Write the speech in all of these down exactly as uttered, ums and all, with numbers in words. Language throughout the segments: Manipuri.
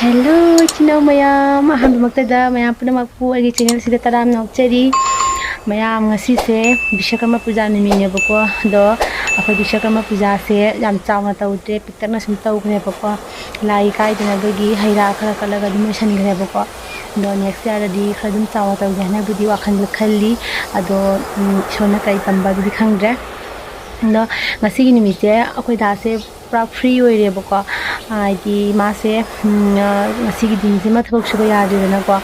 ꯍꯦꯜꯂꯣ, ꯏꯆꯤꯟ ꯏꯅꯥꯎ ꯃꯌꯥꯝ, ꯑꯍꯥꯟꯕꯃꯛꯇꯗ ꯃꯌꯥꯝ ꯄꯨꯝꯅꯃꯛꯄꯨ ꯑꯩꯒꯤ ꯆꯦꯅꯦꯜꯁꯤꯗ ꯇꯔꯥꯝꯅ ꯑꯣꯛꯆꯔꯤ꯫ ꯃꯌꯥꯝ, ꯉꯁꯤꯁꯦ ꯕꯤꯁ꯭ꯋꯀꯔꯃ ꯄꯨꯖꯥ ꯅꯨꯃꯤꯠꯅꯦꯕꯀꯣ꯫ ꯑꯗꯣ ꯑꯩꯈꯣꯏ ꯕꯤꯁ꯭ꯋꯀꯔꯃ ꯄꯨꯖꯥꯁꯦ ꯌꯥꯝ ꯆꯥꯎꯅ ꯇꯧꯗ꯭ꯔꯦ, ꯄꯤꯛꯇꯛꯅ ꯁꯨꯝ ꯇꯧꯈ꯭ꯔꯦꯕꯀꯣ꯫ ꯂꯥꯏ ꯀꯥꯏꯗꯅꯕꯒꯤ ꯍꯩ ꯔꯥ ꯈꯔ ꯀꯠꯂꯒ ꯑꯗꯨꯝ ꯂꯣꯏꯁꯤꯟꯈ꯭ꯔꯦꯕꯀꯣ꯫ ꯑꯗꯣ ꯅꯦꯛꯁ ꯏꯌꯥꯔꯗꯗꯤ ꯈꯔ ꯑꯗꯨꯝ ꯆꯥꯎꯅ ꯇꯧꯒꯦ ꯍꯥꯏꯅꯕꯨꯗꯤ ꯋꯥꯈꯜꯗ ꯈꯜꯂꯤ꯫ ꯑꯗꯣ ꯎꯝ, ꯏꯁꯣꯔꯅ ꯀꯔꯤ ꯇꯝꯕ ꯑꯗꯨꯗꯤ ꯈꯪꯗ꯭ꯔꯦ꯫ ꯑꯗꯣ ꯉꯁꯤꯒꯤ ꯅꯨꯃꯤꯠꯁꯦ ꯑꯩꯈꯣꯏ ꯗꯥꯁꯦ ꯄꯨꯔꯥ ꯐ꯭ꯔꯤ ꯑꯣꯏꯔꯦꯕꯀꯣ꯫ ꯍꯥꯏꯗꯤ ꯃꯥꯁꯦ, ꯎꯝ, ꯑ, ꯉꯁꯤꯒꯤ ꯗꯤꯟꯁꯤꯃ ꯊꯕꯛ ꯁꯨꯕ ꯌꯥꯗ꯭ꯔꯦꯗꯅꯀꯣ꯫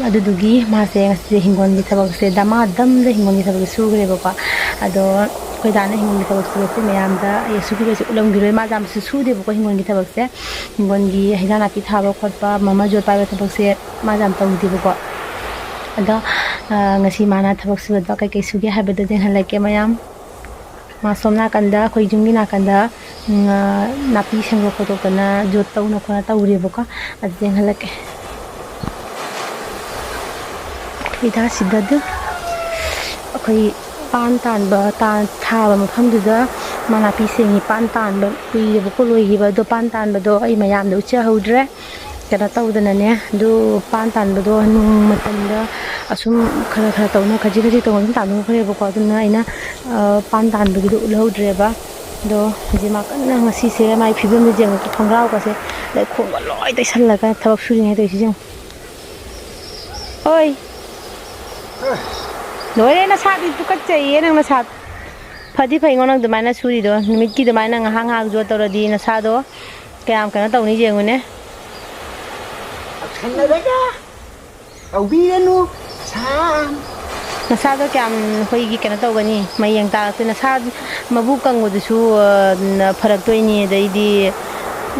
ꯑꯗꯨꯗꯨꯒꯤ ꯃꯥꯁꯦ ꯉꯁꯤꯁꯦ ꯍꯤꯡꯒꯣꯜꯒꯤ ꯊꯕꯛꯁꯦ, ꯗꯃꯥꯗꯝꯗ ꯍꯤꯡꯒꯣꯜꯒꯤ ꯊꯕꯛꯁꯦ ꯁꯨꯈ꯭ꯔꯦꯕꯀꯣ꯫ ꯑꯗꯣ ꯑꯩꯈꯣꯏ ꯗꯥꯅ ꯍꯤꯡꯒꯣꯜꯒꯤ ꯊꯕꯛ ꯁꯨꯕꯁꯦ ꯃꯌꯥꯝꯗ ꯑꯩ ꯁꯨꯈꯤꯕꯁꯦ ꯎꯠꯂꯝꯈꯤꯔꯣꯏ꯫ ꯃꯥꯁꯦ ꯌꯥꯝꯁꯨ ꯁꯨꯗꯦꯕꯀꯣ ꯍꯤꯡꯒꯣꯜꯒꯤ ꯊꯕꯛꯁꯦ꯫ ꯍꯤꯡꯒꯣꯜꯒꯤ ꯍꯩꯖꯥꯡ ꯅꯥꯄꯤ ꯊꯥꯕ ꯈꯣꯠꯄ, ꯃꯃꯥ ꯖꯣꯠ ꯄꯥꯏꯕ ꯊꯕꯛꯁꯦ ꯃꯥꯁꯦ ꯌꯥꯝ ꯇꯧꯗꯦꯕꯀꯣ꯫ ꯑꯗꯣ, ꯑ, ꯉꯁꯤ ꯃꯥꯅ ꯊꯕꯛ ꯁꯨꯕꯗꯣ ꯀꯩꯀꯩ ꯁꯨꯒꯦ ꯍꯥꯏꯕꯗꯣ ꯌꯦꯡꯍꯜꯂꯛꯀꯦ ꯃꯌꯥꯝ꯫ ꯃꯥ ꯁꯣꯝ ꯅꯥꯀꯟꯗ ꯑꯩꯈꯣꯏ ꯌꯨꯝꯒꯤ ꯅꯥꯀꯟꯗ, ꯎꯝ, ꯑ, ꯅꯥꯄꯤ ꯁꯦꯡꯗꯣꯛ ꯈꯣꯠꯇꯣꯛꯇꯅ ꯖꯣꯠ ꯇꯧꯅ ꯈꯣꯠꯅ ꯇꯧꯔꯤꯕꯀꯣ꯫ ꯑꯗꯨ ꯌꯦꯡꯍꯜꯂꯛꯀꯦ꯫ ꯍꯤꯗꯥꯛꯁꯤꯗ ꯑꯗꯨ ꯑꯩꯈꯣꯏ ꯄꯥꯟ ꯇꯥꯟꯕ, ꯇꯥꯟ-, ꯊꯥꯕ ꯃꯐꯝꯗꯨꯗ ꯃꯥ ꯅꯥꯄꯤ ꯁꯦꯡꯉꯤ꯫ ꯄꯥꯟ ꯇꯥꯟꯕ ꯀꯨꯏꯔꯦꯕꯀꯣ ꯂꯣꯏꯈꯤꯕ꯫ ꯑꯗꯣ ꯄꯥꯟ ꯇꯥꯟꯕꯗꯣ ꯑꯩ ꯃꯌꯥꯝꯗ ꯎꯠꯆꯍꯧꯗ꯭ꯔꯦ꯫ ꯀꯩꯅꯣ ꯇꯧꯗꯅꯅꯦ, ꯑꯗꯨ ꯄꯥꯟ ꯇꯥꯟꯕꯗꯣ ꯅꯣꯡ ꯃꯇꯝꯗ ꯑꯁꯨꯝ ꯈꯔ ꯈꯔ ꯇꯧꯅ, ꯈꯖꯤꯛ ꯈꯖꯤꯛ ꯇꯧꯅ ꯑꯗꯨꯝ ꯇꯥꯟꯊꯣꯛꯈ꯭ꯔꯦꯕꯀꯣ꯫ ꯑꯗꯨꯅ ꯑꯩꯅ, ꯑ, ꯄꯥꯟ ꯇꯥꯟꯕꯒꯤꯗꯣ ꯎꯠꯍꯧꯗ꯭ꯔꯦꯕ꯫ ꯑꯗꯣ ꯍꯧꯖꯤꯛ ꯃꯥ ꯀꯟꯅ, ꯉꯁꯤꯁꯦ ꯃꯥꯏ ꯐꯤꯕꯝꯁꯦ ꯌꯦꯡꯉꯨꯀꯣ, ꯈꯣꯡꯒ꯭ꯔꯥꯎꯒꯁꯦ ꯂꯩꯈꯣꯝꯒ ꯂꯣꯏ ꯇꯩꯁꯜꯂꯒ ꯊꯕꯛ ꯁꯨꯔꯤꯅꯦ ꯇꯧꯔꯤꯁꯦ ꯌꯦꯡꯉꯨ꯫ ꯑꯣꯏ, ꯂꯣꯏꯔꯦ, ꯅꯁꯥꯗꯤ ꯇꯨꯀꯠꯆꯩꯌꯦ ꯅꯪ ꯅꯁꯥ꯫ ꯐꯗꯤ ꯐꯩꯉꯣ ꯅꯪ ꯑꯗꯨꯃꯥꯏꯅ ꯁꯨꯔꯤꯗꯣ, ꯅꯨꯃꯤꯠꯀꯤ ꯑꯗꯨꯃꯥꯏꯅ ꯉꯥꯏꯍꯥꯛ ꯉꯥꯏꯍꯥꯛ ꯖꯣꯠ ꯇꯧꯔꯗꯤ ꯅꯁꯥꯗꯣ ꯀꯌꯥꯝ ꯀꯩꯅꯣ ꯇꯧꯅꯤ ꯌꯦꯡꯉꯨꯅꯦ꯫ ꯇꯧꯁꯟꯅꯔꯒ ꯇꯧꯕꯤꯔꯅꯨ, ꯁꯥ꯫ ꯅꯁꯥꯗꯣ ꯀꯌꯥꯝ ꯑꯩꯈꯣꯏꯒꯤ ꯀꯩꯅꯣ ꯇꯧꯒꯅꯤ, ꯃꯌꯦꯡ ꯇꯥꯔꯛꯇꯣꯏ꯫ ꯅꯁꯥ ꯃꯕꯨꯛ ꯀꯪꯕꯗꯨꯁꯨ, ꯑ, ꯐꯔꯛꯇꯣꯏꯅꯤ, ꯑꯗꯩꯗꯤ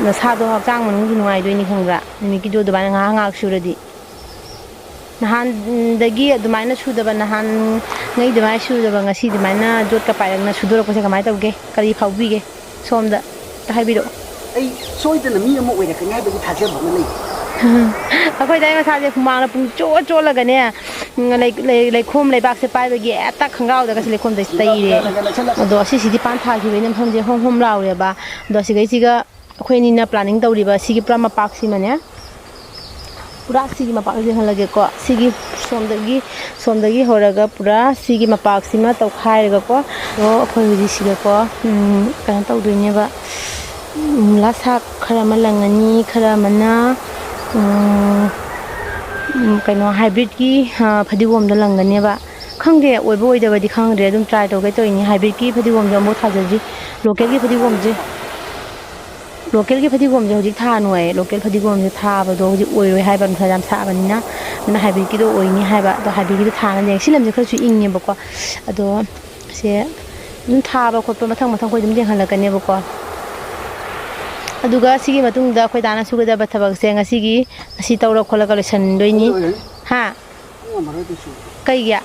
ꯅꯁꯥꯗꯣ ꯍꯛꯆꯥꯡ ꯃꯅꯨꯡꯁꯨ ꯅꯨꯡꯉꯥꯏꯗꯣꯏꯅꯤ, ꯈꯪꯕ꯭ꯔꯥ? ꯅꯨꯃꯤꯠꯀꯤꯗꯣ ꯑꯗꯨꯃꯥꯏꯅ ꯉꯥꯏꯍꯥꯛ ꯉꯥꯏꯍꯥꯛ ꯁꯨꯔꯗꯤ꯫ ꯅꯍꯥꯟꯗꯒꯤ ꯑꯗꯨꯃꯥꯏꯅ ꯁꯨꯗꯕ, ꯅꯍꯥꯟꯉꯩ ꯑꯗꯨꯃꯥꯏꯅ ꯁꯨꯗꯕ, ꯉꯁꯤ ꯑꯗꯨꯃꯥꯏꯅ ꯖꯣꯠꯀ ꯄꯥꯏꯔꯛꯅ ꯁꯨꯗꯣꯔꯛꯄꯁꯦ ꯀꯃꯥꯏꯅ ꯇꯧꯒꯦ? ꯀꯔꯤ ꯐꯥꯎꯕꯤꯒꯦ? ꯁꯣꯝꯗ ꯑꯝꯇ ꯍꯥꯏꯕꯤꯔꯛꯑꯣ꯫ ꯑꯩ ꯁꯣꯏꯗꯅ ꯃꯤ ꯑꯃ ꯑꯣꯏꯔꯛꯀꯅꯤ ꯍꯥꯏꯕꯒꯤ ꯊꯥꯖꯕ ꯑꯃ ꯂꯩ꯫ ꯑꯩꯈꯣꯏ ꯗꯥꯏ ꯃꯁꯥꯁꯦ ꯍꯨꯃꯥꯡꯅ ꯄꯨꯡ ꯆꯣꯠ ꯆꯣꯠꯂꯒꯅꯦ, ꯂꯩ-, ꯂꯩ-, ꯂꯩꯈꯣꯝ ꯂꯩꯕꯥꯛꯁꯦ ꯄꯥꯏꯕꯒꯤ ꯍꯦꯛꯇ ꯈꯣꯡꯒ꯭ꯔꯥꯎꯗꯒꯁꯦ ꯂꯩꯈꯣꯝꯗ ꯇꯩꯔꯦ꯫ ꯑꯗꯣ ꯑꯁꯤꯁꯤꯗꯤ ꯄꯥꯟ ꯊꯥꯈꯤꯕꯩꯅ ꯃꯐꯝꯁꯦ ꯍꯣꯝ ꯍꯣꯝ ꯂꯥꯎꯔꯦꯕ꯫ ꯑꯗꯣ ꯑꯁꯤꯒꯩꯁꯤꯒ ꯑꯩꯈꯣꯏ ꯑꯅꯤꯅ planning ꯇꯧꯔꯤꯕ ꯁꯤꯒꯤ ꯄꯨꯔꯥ ꯃꯄꯥꯛꯁꯤꯃꯅꯦ, ꯄꯨꯔꯥ ꯁꯤꯒꯤ ꯃꯄꯥꯛꯁꯦ ꯌꯦꯡꯍꯜꯂꯒꯦꯀꯣ꯫ ꯁꯤꯒꯤ ꯁꯣꯝꯗꯒꯤ, ꯁꯣꯝꯗꯒꯤ ꯍꯧꯔꯒ ꯄꯨꯔꯥ ꯁꯤꯒꯤ ꯃꯄꯥꯛꯁꯤꯃ ꯇꯧꯈꯥꯏꯔꯒꯀꯣ꯫ ꯑꯗꯣ ꯑꯩꯈꯣꯏ ꯍꯧꯖꯤꯛ ꯁꯤꯗꯀꯣ, ꯎꯝ, ꯀꯩꯅꯣ ꯇꯧꯗꯣꯏꯅꯦꯕ꯫ ꯎꯝ, ꯂꯥ ꯁꯥꯛ ꯈꯔ ꯑꯃ ꯂꯪꯉꯅꯤ, ꯈꯔ ꯑꯃꯅ, ꯎꯝ, ꯎꯝ, ꯀꯩꯅꯣ, ꯍꯥꯏꯕ꯭ꯔꯤꯠꯀꯤ, ꯑ, ꯐꯗꯤꯒꯣꯝꯗꯣ ꯂꯪꯒꯅꯦꯕ꯫ ꯈꯪꯗꯦ ꯑꯣꯏꯕ ꯑꯣꯏꯗꯕꯗꯤ ꯈꯪꯗ꯭ꯔꯦ, ꯑꯗꯨꯝ try ꯇꯧꯒꯦ ꯇꯧꯔꯤꯅꯤ꯫ ꯍꯥꯏꯕ꯭ꯔꯤꯠꯀꯤ ꯐꯗꯤꯒꯣꯝꯁꯦ ꯑꯃꯨꯛ ꯊꯥꯖꯗ꯭ꯔꯤ, ꯂꯣꯀꯦꯜꯒꯤ ꯐꯗꯤꯒꯣꯝꯁꯦ꯫ ꯂꯣꯀꯦꯜꯒꯤ ꯐꯗꯤꯒꯣꯝꯁꯦ ꯍꯧꯖꯤꯛ ꯊꯥꯅꯨ ꯍꯥꯏꯌꯦ꯫ ꯂꯣꯀꯦꯜ ꯐꯗꯤꯒꯣꯝꯁꯦ ꯊꯥꯕꯗꯣ ꯍꯧꯖꯤꯛ ꯑꯣꯏꯔꯣꯏ ꯍꯥꯏꯕ, ꯅꯨꯡꯁꯥ ꯌꯥꯝ ꯁꯥꯕꯅꯤꯅ꯫ ꯑꯗꯨꯅ ꯍꯥꯏꯕ꯭ꯔꯤꯠꯀꯤꯗꯣ ꯑꯣꯏꯅꯤ ꯍꯥꯏꯕ꯫ ꯑꯗꯣ ꯍꯥꯏꯕ꯭ꯔꯤꯠꯀꯤꯗꯣ ꯊꯥꯅꯗꯦ꯫ ꯁꯤ ꯂꯝꯁꯦ ꯈꯔꯁꯨ ꯏꯪꯉꯦꯕꯀꯣ꯫ ꯑꯗꯣ ꯁꯦ ꯑꯗꯨꯝ ꯊꯥꯕ ꯈꯣꯠꯄ ꯃꯊꯪ ꯃꯊꯪ ꯑꯩꯈꯣꯏ ꯑꯗꯨꯝ ꯌꯦꯡꯍꯜꯂꯛꯀꯅꯦꯕꯀꯣ꯫ ꯑꯗꯨꯒ ꯁꯤꯒꯤ ꯃꯇꯨꯡꯗ ꯑꯩꯈꯣꯏ ꯗꯥꯅ ꯁꯨꯒꯗꯕ ꯊꯕꯛꯁꯦ ꯉꯁꯤꯒꯤ, ꯑꯁꯤ ꯇꯧꯔ ꯈꯣꯠꯂꯒ ꯂꯣꯏꯁꯤꯟꯗꯣꯏꯅꯤ꯫ ꯍꯥ? ꯉꯝꯃꯔꯣꯏ ꯀꯩꯁꯨ꯫ ꯀꯩꯒꯤ?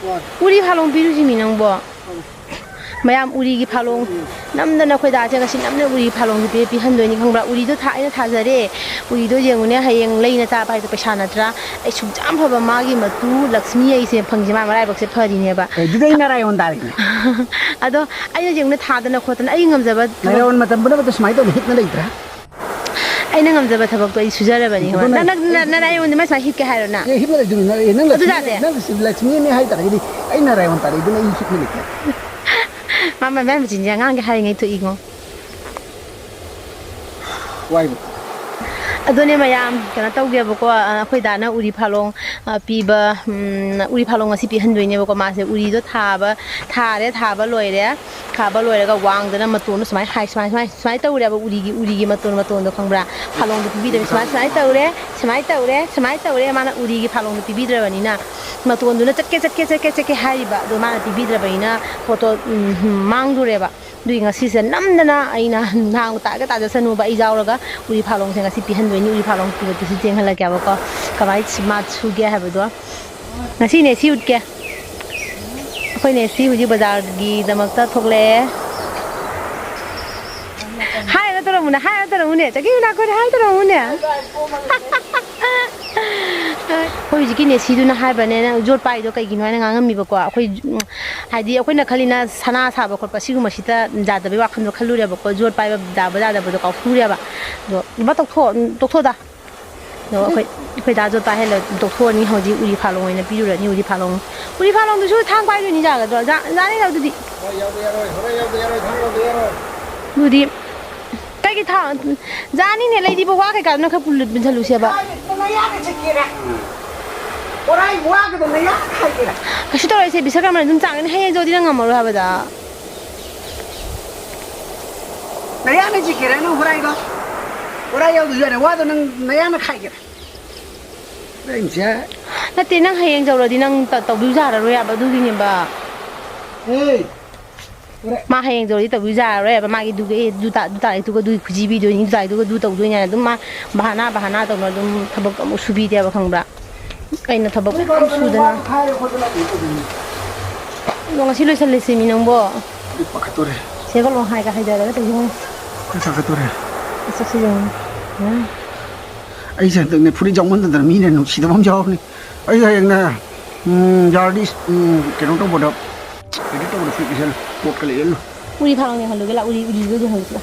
ꯋꯥꯔꯦ꯫ ꯎꯔꯤ ꯐꯥꯂꯣꯡ ꯄꯤꯔꯨꯁꯤ ꯃꯤ ꯅꯪꯕꯣ꯫ ꯃꯌꯥꯝ ꯎꯔꯤꯒꯤ ꯐꯥꯂꯣꯡ ꯅꯝꯗꯅ ꯑꯩꯈꯣꯏ ꯗꯥꯁꯦ ꯉꯁꯤ ꯅꯝꯗꯅ ꯎꯔꯤ ꯐꯥꯂꯣꯡꯁꯦ ꯄꯤ-, ꯄꯤꯍꯟꯗꯣꯏꯅꯤ ꯈꯪꯕ꯭ꯔꯥ? ꯎꯔꯤꯗꯣ ꯊꯥ-, ꯑꯩꯅ ꯊꯥꯖꯔꯦ꯫ ꯎꯔꯤꯗꯣ ꯌꯦꯡꯉꯨꯅꯦ, ꯍꯌꯦꯡ ꯂꯩꯅ ꯆꯥꯕ ꯍꯥꯏꯗꯣ ꯄꯩꯁꯥ ꯅꯠꯇ꯭ꯔꯥ? ꯑꯩ ꯁꯨꯛ ꯌꯥꯝ ꯐꯕ ꯃꯥꯒꯤ ꯃꯇꯨ ꯂꯛꯁꯃꯤ ꯑꯩꯁꯦ ꯐꯪꯉꯤꯁꯦ, ꯃꯥ ꯃꯔꯥꯏꯕꯛꯁꯦ ꯐꯔꯤꯅꯦꯕ꯫ ꯑꯦ, ꯑꯗꯨꯗꯤ ꯑꯩ ꯅꯥꯔꯥꯌꯣꯟ ꯇꯥꯔꯦꯅꯦ꯫ ꯑꯗꯣ ꯑꯩꯅ ꯌꯦꯡꯉꯨꯅꯦ, ꯊꯥꯗꯅ ꯈꯣꯠꯇꯅ ꯑꯩ ꯉꯝꯖꯕ ꯊꯕꯛ ꯅꯥꯔꯥꯌꯣꯟ ꯃꯇꯝ ꯄꯨꯝꯅꯃꯛꯇ ꯁꯨꯃꯥꯏꯅ ꯇꯧꯅ ꯍꯤꯞꯅ ꯂꯩꯕ꯭ꯔꯥ? ꯑꯩꯅ ꯉꯝꯖꯕ ꯊꯕꯛꯇꯣ ꯑꯩ ꯁꯨꯖꯔꯕꯅꯤ ꯈꯪꯕ꯭ꯔꯥ? ꯑꯗꯨꯅ ꯅꯪ, ꯅꯪ, ꯅꯪ, ꯅꯪ ꯑꯩꯉꯣꯟꯗ ꯃꯥꯏ ꯁꯨꯃꯥꯏꯅ ꯍꯤꯞꯀꯦ ꯍꯥꯏꯔꯣ ꯅꯪ? ꯑꯦ, ꯍꯤꯞꯅ ꯂꯩꯗꯣꯏꯅꯤ꯫ ꯅꯪ, ꯑꯦ, ꯅꯪ ꯑꯗꯨ ꯂꯛꯁꯃꯤ, ꯌꯥꯗꯦ꯫ ꯅꯪ ꯂꯛꯁꯃꯤꯅꯦ ꯍꯥꯏ ꯇꯥꯔꯒꯗꯤ ꯑꯩ ꯅꯥꯔꯥꯌꯣꯟ ꯇꯥꯔꯦ, ꯑꯗꯨꯅ ꯑꯩ ꯍꯤꯞꯅ ꯂꯩꯇ꯭ꯔꯦ꯫ ꯃꯥ, ꯃꯥ, ꯃꯥꯏ ꯃꯆꯤꯟꯁꯦ ꯑꯉꯥꯡꯒꯤ ꯍꯥꯏꯔꯤꯉꯩ ꯊꯣꯛꯏꯉꯣ꯫ ꯋꯥꯏꯕ꯫ ꯑꯗꯨꯅꯦ ꯃꯌꯥꯝ, ꯀꯩꯅꯣ ꯇꯧꯒꯦꯕꯀꯣ, ꯑ, ꯑꯩꯈꯣꯏ ꯗꯥꯅ ꯎꯔꯤ ꯐꯥꯂꯣꯡ, ꯑ, ꯄꯤꯕ, ꯎꯝ, ꯎꯔꯤ ꯐꯥꯂꯣꯡ ꯉꯁꯤ ꯄꯤꯍꯟꯗꯣꯏꯅꯦꯕꯀꯣ꯫ ꯃꯥꯁꯦ ꯎꯔꯤꯗꯣ ꯊꯥꯕ, ꯊꯥꯔꯦ, ꯊꯥꯕ ꯂꯣꯏꯔꯦ꯫ ꯊꯥꯕ ꯂꯣꯏꯔꯒ ꯋꯥꯡꯗꯅ ꯃꯇꯣꯟꯗꯣ ꯁꯨꯃꯥꯏꯅ ꯍꯥꯏ-, ꯁꯨꯃꯥꯏꯅ, ꯁꯨꯃꯥꯏꯅ, ꯁꯨꯃꯥꯏꯅ ꯇꯧꯔꯦꯕ ꯎꯔꯤꯒꯤ, ꯎꯔꯤꯒꯤ ꯃꯇꯣꯟ, ꯃꯇꯣꯟꯗꯣ ꯈꯪꯕ꯭ꯔꯥ? ꯐꯥꯂꯣꯡꯗꯣ ꯄꯤꯕꯤꯗꯕ ꯁꯨꯃꯥꯏꯅ, ꯁꯨꯃꯥꯏꯅ ꯇꯧꯔꯦ, ꯁꯨꯃꯥꯏꯅ ꯇꯧꯔꯦ, ꯁꯨꯃꯥꯏꯅ ꯇꯧꯔꯦ꯫ ꯃꯥꯅ ꯎꯔꯤꯒꯤ ꯐꯥꯂꯣꯡꯗꯣ ꯄꯤꯕꯤꯗ꯭ꯔꯕꯅꯤꯅ ꯃꯇꯣꯟꯗꯨꯅ ꯆꯠꯀꯦ, ꯆꯠꯀꯦ, ꯆꯠꯀꯦ, ꯆꯠꯀꯦ ꯍꯥꯏꯔꯤꯕ꯫ ꯑꯗꯣ ꯃꯥꯅ ꯄꯤꯕꯤꯗ꯭ꯔꯕꯅꯤꯅ ꯄꯣꯠꯇꯣ, ꯎꯝ, ꯍꯨꯝ, ꯃꯥꯡꯗꯣꯔꯦꯕ꯫ ꯑꯗꯨꯒꯤ ꯉꯁꯤꯁꯦ ꯅꯝꯗꯅ ꯑꯩꯅ ꯅꯍꯥꯟ ꯇꯥꯒ ꯇꯥꯖꯁꯅꯨꯕ, ꯑꯩ ꯌꯥꯎꯔꯒ ꯎꯔꯤ ꯐꯥꯂꯣꯡꯁꯦ ꯉꯁꯤ ꯄꯤꯍꯟꯗꯣꯏꯅꯤ꯫ ꯎꯔꯤ ꯐꯥꯂꯣꯡ ꯄꯤꯕꯗꯨꯁꯨ ꯌꯦꯡꯍꯜꯂꯛꯀꯦꯕꯀꯣ, ꯀꯃꯥꯏ ꯁꯤ-, ꯃꯥ ꯁꯨꯒꯦ ꯍꯥꯏꯕꯗꯣ꯫ ꯉꯁꯤꯅꯦ ꯁꯤ ꯎꯠꯀꯦ꯫ ꯑꯩꯈꯣꯏꯅꯦ ꯁꯤ ꯍꯧꯖꯤꯛ ꯕꯖꯥꯔꯒꯤꯗꯃꯛꯇ ꯊꯣꯛꯂꯛꯑꯦ꯫ ꯍꯥꯏꯔꯒ ꯇꯧꯔꯝꯃꯨꯅꯦ, ꯍꯥꯏꯔꯒ ꯇꯧꯔꯝꯃꯨꯅꯦ, ꯆꯠꯈꯤꯕ ꯅꯥꯈꯣꯏꯗ ꯍꯥꯏꯔꯒ ꯇꯧꯔꯝꯃꯨꯅꯦ꯫ ꯑꯩꯈꯣꯏ ꯍꯧꯖꯤꯛꯀꯤꯅꯦ ꯁꯤꯗꯨꯅ ꯍꯥꯏꯕꯅꯦ, ꯅꯪ ꯌꯣꯠ ꯄꯥꯏꯗꯣ ꯀꯩꯒꯤꯅꯣ ꯍꯥꯏꯅ ꯉꯥꯡꯉꯝꯃꯤꯕꯀꯣ꯫ ꯑꯩꯈꯣꯏ, ꯎꯝ, ꯍꯥꯏꯗꯤ ꯑꯩꯈꯣꯏꯅ ꯈꯜꯂꯤꯅ ꯁꯅꯥ ꯁꯥꯕ ꯈꯣꯠꯄ ꯁꯤꯒꯨꯝꯕꯁꯤꯗ ꯌꯥꯗꯕꯩ ꯋꯥꯈꯜꯗꯣ ꯈꯜꯂꯨꯔꯦꯕꯀꯣ꯫ ꯌꯣꯠ ꯄꯥꯏꯕ ꯌꯥꯕ ꯌꯥꯗꯕꯗꯣ ꯀꯥꯎꯊꯨꯔꯦꯕ꯫ ꯑꯗꯣ ꯏꯃꯥ ꯇꯣꯛꯊꯣꯛ-, ꯇꯣꯛꯊꯣꯛꯑꯗ꯫ ꯑꯗꯣ ꯑꯩꯈꯣꯏ ꯑꯩꯈꯣꯏ ꯗꯥ ꯖꯣꯇꯥ ꯍꯦꯜꯂ ꯇꯣꯛꯊꯣꯛꯑꯅꯤ꯫ ꯍꯧꯖꯤꯛ ꯎꯔꯤ ꯐꯥꯂꯣꯡ ꯑꯣꯏꯅ ꯄꯤꯔꯨꯔꯅꯤ꯫ ꯎꯔꯤ ꯐꯥꯂꯣꯡ, ꯎꯔꯤ ꯐꯥꯂꯣꯡꯗꯨꯁꯨ ꯊꯥꯡ ꯄꯥꯏꯗꯣꯏꯅꯤ꯫ ꯌꯥꯒꯗ꯭ꯔꯣ? ꯖꯥ- ꯖꯥꯅꯤꯗ ꯑꯗꯨꯗꯤ꯫ ꯍꯣꯔꯦꯟ ꯌꯥꯎꯗ ꯌꯥꯔꯣꯏ, ꯍꯣꯔꯦꯟ ꯌꯥꯎꯗ ꯌꯥꯔꯣꯏ, ꯊꯥꯡ ꯌꯥꯎꯗ ꯌꯥꯔꯣꯏ꯫ ꯑꯗꯨꯗꯤ ꯀꯩꯒꯤ ꯊꯥꯡ? ꯖꯥꯅꯤꯅꯦ, ꯂꯩꯔꯤꯕ ꯋꯥ ꯀꯩꯀꯥꯗꯨꯅ ꯈꯔ ꯄꯨꯜ- ꯄꯨꯟꯁꯤꯜꯂꯨꯁꯦꯕ꯫ ꯀꯥꯏꯗ ꯅꯌꯥꯗ ꯆꯤꯛꯀꯦꯔꯥ? ꯄꯣꯔꯥꯏ ꯋꯥꯒꯗꯣ ꯅꯌꯥꯗ ꯈꯥꯏꯒꯦꯔꯥ? ꯀꯩꯁꯨ ꯇꯧꯔꯣꯏꯁꯦ, ꯕꯤꯁꯀꯔꯃꯅ ꯑꯗꯨꯝ ꯆꯥꯒꯅꯤ꯫ ꯍꯌꯦꯡ ꯖꯣꯗꯤ ꯅꯪ ꯉꯝꯃꯔꯣꯏ ꯍꯥꯏꯕꯗ꯫ ꯅꯌꯥꯅ ꯆꯤꯛꯀꯦꯔꯥ ꯅꯪ ꯍꯣꯔꯥꯏꯗꯣ? ꯍꯣꯔꯥꯏ ꯌꯥꯎꯗꯁꯨ ꯌꯥꯔꯦ, ꯋꯥꯗꯣ ꯅꯪ ꯅꯌꯥꯅ ꯈꯥꯏꯒꯦꯔꯥ? ꯅꯪꯁꯦ꯫ ꯅꯠꯇꯦ, ꯅꯪ ꯍꯌꯦꯡ ꯌꯧꯔꯗꯤ ꯅꯪ ꯇ- ꯇꯧꯕꯤꯌꯨ ꯌꯥꯔꯔꯣꯏ ꯍꯥꯏꯕ, ꯑꯗꯨꯒꯤꯅꯦꯕ꯫ ꯑꯦ, ꯍꯣꯔꯥꯏ꯫ ꯃꯥ ꯍꯌꯦꯡ ꯌꯧꯔꯗꯤ ꯇꯧꯕꯤꯌꯨ ꯌꯥꯔꯔꯣꯏ ꯍꯥꯏꯕ꯫ ꯃꯥꯒꯤ ꯗꯨꯒ ꯑꯦ ꯗꯨ ꯇꯥ- ꯗꯨ ꯇꯥꯔꯤꯛꯇꯨꯒ ꯗꯨ ꯈꯨꯖꯤ ꯄꯤꯗꯣꯏꯅꯤ, ꯗꯨ ꯇꯥꯔꯤꯛꯇꯨꯒ ꯗꯨ ꯇꯧꯗꯣꯏꯅꯤ ꯍꯥꯏꯅ ꯑꯗꯨꯝ ꯃꯥ ꯕꯍꯥꯅꯥ ꯕꯍꯥꯅꯥ ꯇꯧꯅ ꯑꯗꯨꯝ ꯊꯕꯛ ꯑꯃꯨꯛ ꯁꯨꯕꯤꯗꯦꯕ, ꯈꯪꯕ꯭ꯔꯥ? ꯑꯩꯅ ꯊꯕꯛ ꯃꯌꯥꯝ ꯁꯨꯗꯅ꯫ ꯋꯥꯗꯣ ꯈꯥꯏꯔꯦ ꯈꯣꯠꯇꯅ ꯑꯗꯨꯝ ꯇꯧꯗꯣꯏꯅꯤ꯫ ꯑꯗꯣ ꯉꯁꯤ ꯂꯣꯏꯁꯜꯂꯁꯤ ꯃꯤ ꯅꯪꯕꯣ꯫ ꯑꯩ ꯄꯥꯈꯠꯇꯣꯔꯦ꯫ ꯁꯦꯒꯠꯂꯣ ꯍꯥꯏꯒ ꯍꯥꯏꯗꯔꯒ ꯇꯧꯗꯣꯏꯅꯤ꯫ ꯑꯩ ꯄꯥꯈꯠꯇꯣꯔꯦ꯫ ꯃꯁꯛꯁꯤꯁꯨ ꯌꯦꯡꯉꯨ꯫ ꯎꯝ꯫ ꯑꯩꯁꯦ ꯍꯟꯗꯛꯅꯦ ꯐꯨꯔꯤꯠ ꯌꯥꯎꯃꯟꯗꯗꯅ ꯃꯤꯅ ꯅꯨꯡꯁꯤꯗꯕ ꯑꯃ ꯌꯥꯎꯔꯅꯤ꯫ ꯑꯩ ꯍꯌꯦꯡꯅꯦ, ꯎꯝ, ꯌꯥꯔꯗꯤ, ꯎꯝ, ꯀꯩꯅꯣ ꯇꯧꯕꯗ, edit ꯇꯧꯕꯗ ꯐꯨꯔꯤꯠ ꯂꯤꯠꯁꯜꯂꯨ, ꯀꯣꯠꯀ ꯂꯤꯠꯍꯜꯂꯨ꯫ ꯎꯔꯤ ꯐꯥꯂꯣꯡ ꯌꯦꯡꯍꯜꯂꯨꯒꯦ ꯂꯥ, ꯎꯔꯤ, ꯎꯔꯤꯒ ꯌꯦꯡꯍꯜꯂꯨꯁꯤ ꯂꯥ꯫